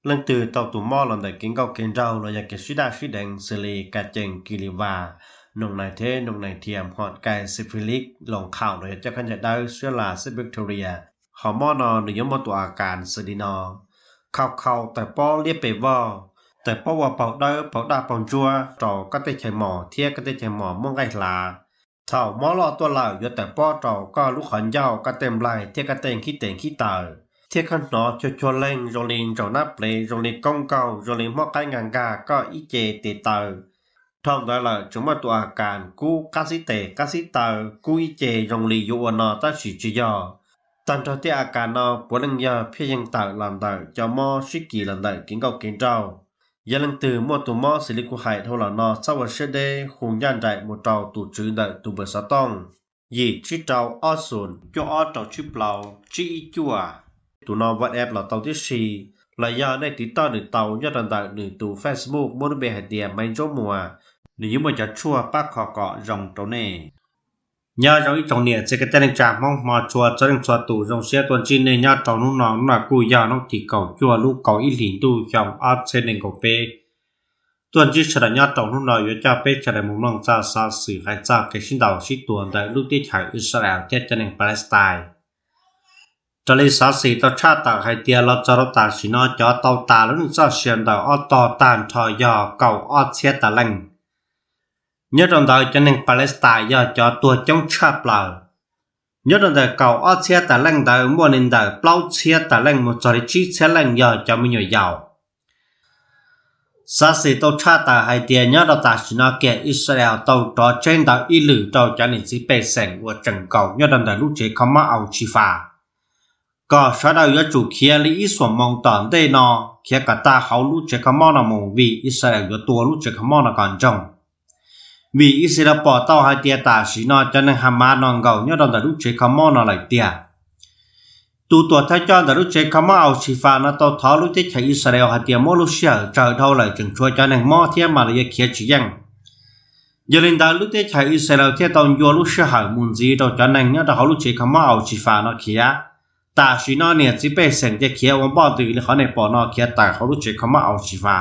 Leej twg tau tus mob los ntawm kev nkauj kev nraug los yog kev sib daj sib deev xws li ka cees kis lis vas, noog nais thiab noog nais thiam, hom kais, syphilis, loos qhaum los yog coj khaub ncaws dawb, siab las, xib bacteria, ho mob no nws yuav muaj tus a kas xws li no: khau khau, tawm pob liab pes vog, tawm pob ua paug dawb paug daj paug ntsuab rau koj tej chaw mos thiab koj tej chaw mos muaj nqaij hlav. Thaum mob loj tuaj lawm yuav tawm pob rau koj lub qhov ncauj, koj tej nplaig thiab koj tej nkhib tes nkhib taw, thiab koj hnov cuag cuag leeg zoo li ntsaum nab plev, zoo li koob nkaug, zoo li hmob qaib nkag nkag koj ib ce tes taw. Dhau ntawd lawm tseem muaj tus a kas kub qab xib tes qab xib taw, kub ib ce zoo li yuav ua no tab sis tsis yog. Tag nrho tej a kas no puav leej yog phiaj yeeg tawm los ntawm cov mob sib kis los ntawm kev nkauj kev nraug. Yog leej twg muaj tus mob xws li kuv hais dhau los no txhob ua siab deb, hu ncaj nraim mus rau tus tswv ntawm tus npawb xov tooj yim tsib rau ob xoom cuaj ob rau tsib plaub tsib ib cuaj. Tus no WhatsApp los tau tib si, los yog nej tiv toj nws tau nyob rau ntawm nws tus Facebook muab lub npe hais tias Maiv Ntsuab Muas, nws yuav muaj cov tshuaj pab kho kom zoo rau nej. Nyob zoo ib tsoom niam txiv kwv tij neej tsa Hmoob hmo tshua txhua leej txhua tus, zoo siab tuaj ntsib nej nyob rau hnub no. Hnub no kuj yog hnub tim kaum cuaj lub kaum ib hlis ntuj xyoo ob txhiab nees nkaum peb. Tuaj ntsib sawv daws nyob rau hnub no yuav coj peb sawv daws mus mloog txog xov xwm hais txog kev sib ntaus sib tua ntawm lub teb chaws Israel thiab cov neeg Palestine. Raws li xov xwm tau tshaj tawm hais tias los txog rau tam sim no cov tau tas lub neej txoj sia ntawm ob tog tag nrho yog kaum ob txhiab tas leej. Nyob rau ntawd cov neeg Palestine yog cov tuag coob tshaj plaws. Nyob rau ntawm kaum ob txhiab tas leej ntawd muaj li ntawm plaub txhiab tas leej mus txog li tsib txhiab leej yog cov me nyuam yaus. Xov xwm tau tshaj tawm hais tias nyob rau tam sim no kiag Israel tau rov tseb ntawv ib lwm rau cov niam txiv pej xeem uas tseem nkaum nyob rau ntawm lub tsev kho mob Al Shifa, kom sawv daws yuav tsum khiav li ib xuab moos tom ntej no, khiav kom tag hauv lub tsev kho mob no mus vim Israel yuav tua lub tsev kho mob no kom ntsoog. Vim Israel pom tau hais tias tam sim no cov neeg Hamas no nkaum nyob rau ntawm lub tsev kho mob no lawm tiag. Tus tuam thawj coj ntawm lub tsev kho mob Al Shifa no tau thov lub teb chaws Israel hais tias muab lub sij hawm tsawg dhau lawm tseem tshuav cov neeg mob thiab mas lawv yuav khiav tsis yeej. Yog li ntawd lub teb chaws Israel thiaj tau ncua lub sij hawm mus ntxiv rau cov neeg nyob rau hauv lub tsev kho mob Al Shifa no khiav. Tam sim no niam txiv pej xeem cia khiav ua npoj ntws li qhov nej pom no khiav tawm hauv lub tsev kho mob Al Shifa.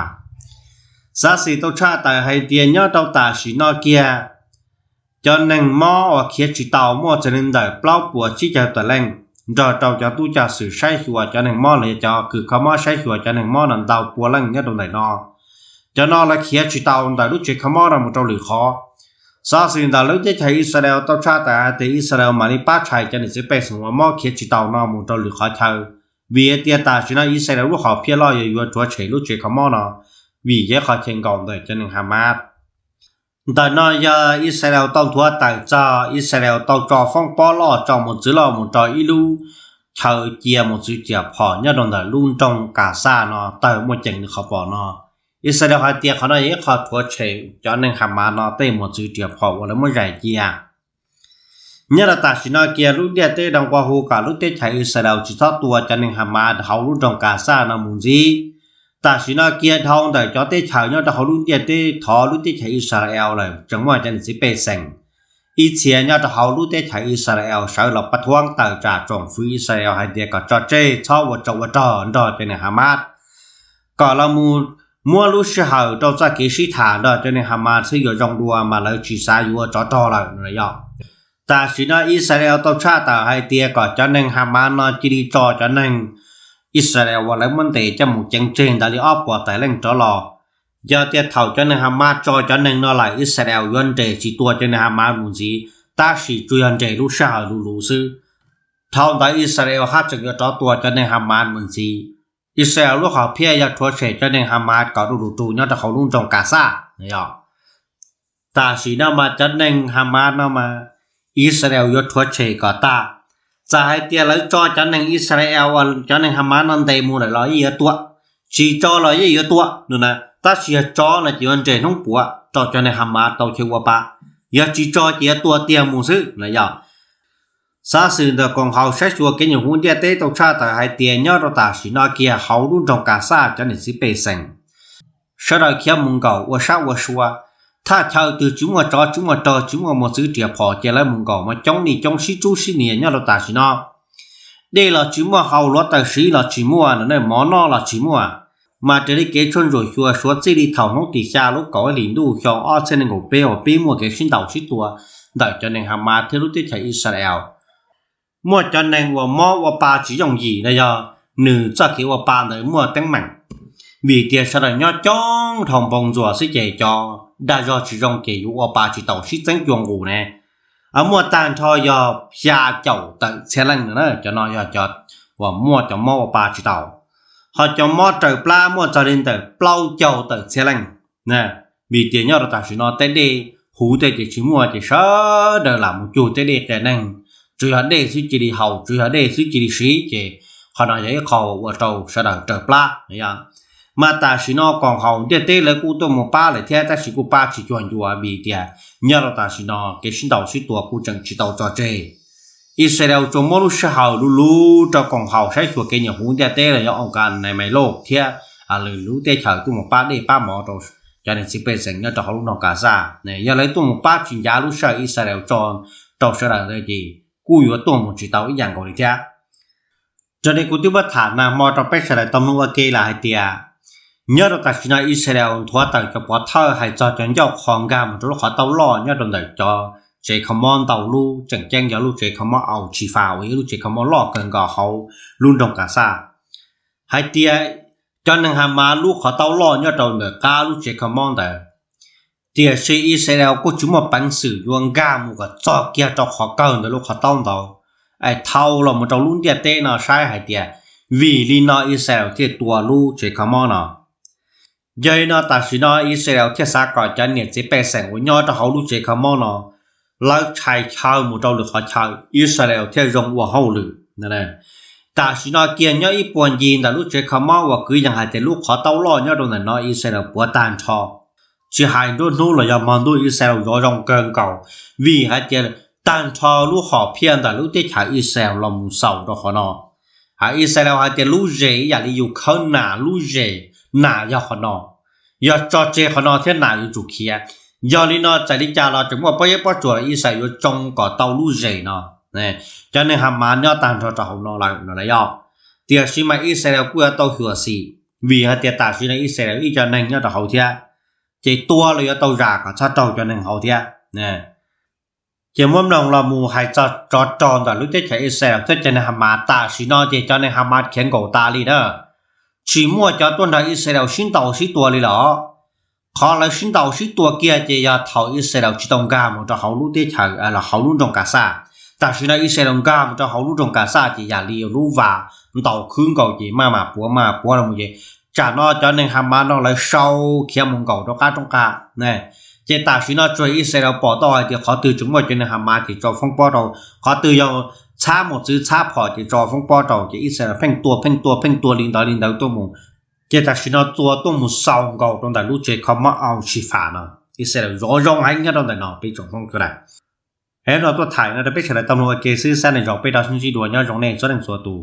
Xov xwm tau tshaj tawm hais tias nyob rau tam sim no kiag cov neeg mob uas khiav tsis tau muaj txog li ntawm plaub puas tsib caug tawm leej, nrog rau cov tub coj xwm saib xyuas cov neeg mob los yog cov kws kho mob saib xyuas cov neeg mob no ntau pua leej nyob rau ntawm no. Cov no lawv khiav tsis tau ntawm lub tsev kho mob no mus rau lwm qhov. Xov xwm ntawm lub teb chaws Israel tau tshaj tawm hais tias Israel mam li pab tshais cov niam txiv pej xeem uas mob khiav tsis tau no mus rau lwm qhov chaw, vim hais tias tam sim no Israel lub hom phiaj loj yuav yuav rhuav tshem lub tsev kho mob no, vim yog qhov chaw nkaum ntawm cov neeg Hamas. Ntawm no yog Israel tau nthuav tawm txog Israel tau tso foob pob loj tso mos txwv loj mus rau ib lub chaw cia mos txwv riam phom nyob rau ntawm lub nroog Gaza no tawg muaj ceem li qhov pom no. Israel hais tias qhov no yog ib qho rhuav tshem cov neeg Hamas no tej mos txwv riam phom uas lawv muab zais cia. Nyob rau tam sim no kiag lub ntiaj teb doos qua hu kom lub teb chaws Israel tsis txhob tua cov neeg Hamas hauv lub nroog Gaza no mus ntxiv. Tam sim no kiag dhau ntawm cov teb chaws nyob rau hauv lub ntiaj teb thov lub teb chaws Israel lawm tseem muaj cov niam txiv pej xeem ib txhia nyob rau hauv lub teb chaws Israel sawv los pab thuab tawm tsam tsoom fwv Israel hais tias kom tso tseg txhob ua tsov ua rog nrog cov neeg Hamas, kom los mus muab lub sij hawm rau txoj kev sib tham nrog cov neeg Hamas xwb yuav zoo dua mas lawv tsis xav yuav tsov rog lawm no yog. Tam sim no Israel tau tshaj tawm hais tias kom cov neeg Hamas no cia li tso cov neeg Israel uas lawv muab ntes coj mus ceev tseg ntawd li ob puas tawm leej rov los. Yog tias thaum cov neeg Hamas tso cov neeg no lawm Israel yuav nres tsis tua cov neeg Hamas mus ntxiv, tab sis tsuas yog nres lub sij hawm luv luv xwb. Dhau ntawd Israel haj tseem yuav rov tua cov neeg Hamas mus ntxiv. Israel lub hom phiaj yog rhuav tshem cov neeg Hamas kom du lug rug nyob rau hauv lub nroog Gaza. Tam sim no mas cov neeg Hamas no mas Israel yuav rhuav tshem kom tag. Txawm hais tias lawv tso cov neeg Israel uas cov neeg Hamas no ntes mus lawm los yeej yuav tua, tsis tso los yeej yuav tua no na. Tab sis yog tso no ces yuav nres hnub puav rau cov neeg Hamas tau chaw ua pa, yog tsis tso ces yuav tua tiag mus xwb no yog. Xov xwm ntawm koom haum saib xyuas kev nyuam hub ntiaj teb tau tshaj tawm hais tias nyob rau tam sim no kiag hauv lub nroog Gaza cov niam txiv pej xeem sawv daws khiav mus nkaum ua sab ua sua. Thaj chaw twg tsis muaj tsov tsis muaj rog tsis muaj mos txwv riam phom ces lawv mus nkaum mas coob li coob sib tsub sib nias nyob rau tam sim no. Dej los tsis muaj haus, hluav taws siv los tsis muaj, mov noj los tsis muaj. mas raws li kev tshuaj ntsuam xyuas suav txij li thaum hnub tim xya lub kaum ib hlis ntuj xyoo ob txhiab nees nkaum peb uas peb muaj kev sib ntaus sib tua ntawm cov neeg Hamas thiab lub teb chaws Israel. Muaj cov neeg uas mob ua pa tsis yooj yim no yog nws txoj kev ua pa ntawd muaj teeb meem, vim tias sawv daws nyob coob dhau npoo ntxuas xwb ces cov dag zog tsis zoo ces yuav ua pa tsis taus sib txeeb cuag nqus ne. Muaj tag nrho yog xya caum tawm txhiab leej no na, cov no yog cov uas muaj cov mob ua pa tsis taus. Ho cov mob raws plab muaj txog li ntawm plaub caug tawm txhiab leej. Vim tias nyob rau tam sim no tej dej huv tej ces tsis muaj ces sawv daws lam mus cug tej dej qias neeg, tsuas yog dej xwb cia li haus, tsuas yog dej xwb cia li siv ces qhov no yog ib qho ua rau sawv daws raws plab. Mas tam sim no koom haum ntiaj teb lawv kuj tuaj mus pab lawm thiab tab sis kuj pab tsis cuag ncua vim tias nyob rau tam sim no kev sib ntaus sib tua kuj tseem tsis tau tso tseg. Israel tsuas muab lub sij hawm luv luv rau koom haum saib xyuas kev nyuam huv ntiaj teb los yog oo kas nai mai loj thiab lwm lub teb chaws tuaj mus pab dej pab mov rau cov neeg txiv pej xeem nyob rau hauv lub nroog Gaza. Yog lawv tuaj mus pab tsis ncav lub sij hawm Israel tso rau sawv daws ntawd ces kuj yuav tuaj mus tsis tau ib yam nkaus li thiab. Raws li kuv twb muab tham nag hmo rau peb sawv daws tau mloog ua ke lawm hais tias nyob rau tam sim no Israel nthuav tawm cov pov thawj hais txog cov ncauj qhov nkag mus rau lub qhov taub loj nyob rau ntawm cov tsev kho mob ntau lub, tseem ceeb yog lub tsev kho mob Al-Shifa uas yog lub tsev kho mob loj kawg nkaus hauv lub nroog Gaza. Hais tias cov neeg Hamas lub qhov taub loj nyob rau ntawm qab lub tsev kho mob ntawd, tiam sis Israel kuj tsis muaj peev xwm yuav nkag mus kom txog kiag rau qhov kawg ntawm lub qhov taub ntawd. Es thau los mus rau lub ntiaj teb no saib hais tias vim li no Israel thiaj tua lub tsev kho mob no. Yog li no tam sim no Israel thiaj xav kom cov niam txiv pej xeem uas nyob rau hauv lub tsev kho mob no, lawv tshais chaw mus rau lwm qhov chaw, Israel thiaj zoo ua hauj lwm. Tam sim no kiag nyob ib puag ncig ntawm lub tsev kho mob uas kwv yees hais tias lub qhov taub loj nyob rau ntawm no Israel puav tag nrho. Tsis hais nruab hnub los yog hmo ntuj Israel zov zoo kawg nkaus, vim hais tias tag nrho lub hom phiaj ntawm lub teb chaws Israel los mus xaus rau qhov no. Hais Israel hais tias lub zes ib yam li yus khawb nas lub zes, nas yog qhov no. Yog tso tseg qhov no thiab nas yuav tsum khiav. Yog li no txawm li cas los tseem muaj pob zeb pob tsuas los Israel yuav tsoo kom tau lub zes no. Cov neeg Hamas nyob tag nrho rau hauv no lawm no lawm yog. Tiam sis mas Israel kuj yuav tau xyuam xim, vim hais tias tam sim no Israel ib co neeg nyob rau hauv thiab, ces tua los yuav tau zam kom txhob raug cov neeg hauv thiab. Ces muab mloog los mus hais txog tsov rog ntawm lub teb chaws Israel thiab cov neeg Hamas tam sim no ces cov neeg Hamas khiav nkaum tas li na. Tsis muaj cov tuaj nrog Israel sib ntaus sib tua li lawm. Qhov lawv sib ntaus sib tua kiag ces yog thaum Israel tsis tau nkag mus rau hauv lub teb chaws los hauv lub nroog Gaza. Tam sim no Israel nkag mus rau hauv lub nroog Gaza ces yam li lub vas ntaus khwb nkaus ces maj mam puav maj mam puav los mus ces tsam no cov neeg Hamas no lawv sau khiav mus nkaum rau qab roob qab. Ces tam sim no tsuas Israel pom tau hais tias qhov twg tseem muaj cov neeg Hamas ces tso foob pob rau, qhov twg yog txhab mus txwv txhab phom ces tso foob pob rau ces Israel pheej tua pheej tua pheej tua li ntawd li ntawd tuaj mus. Ces tam sim no txua tuaj mus xaus nkaus rau ntawm lub tsev kho mob Al-Shifa no, Israel zov zoo heev nyob rau ntawm no peb tsoom Hmoob sawv daws. Es no tuaj tham no rau peb sawv daws tau mloog ua ke xwb, xab neej zoo peb rov sib ntsib dua, nyob zoo nej txhua leej txhua tus.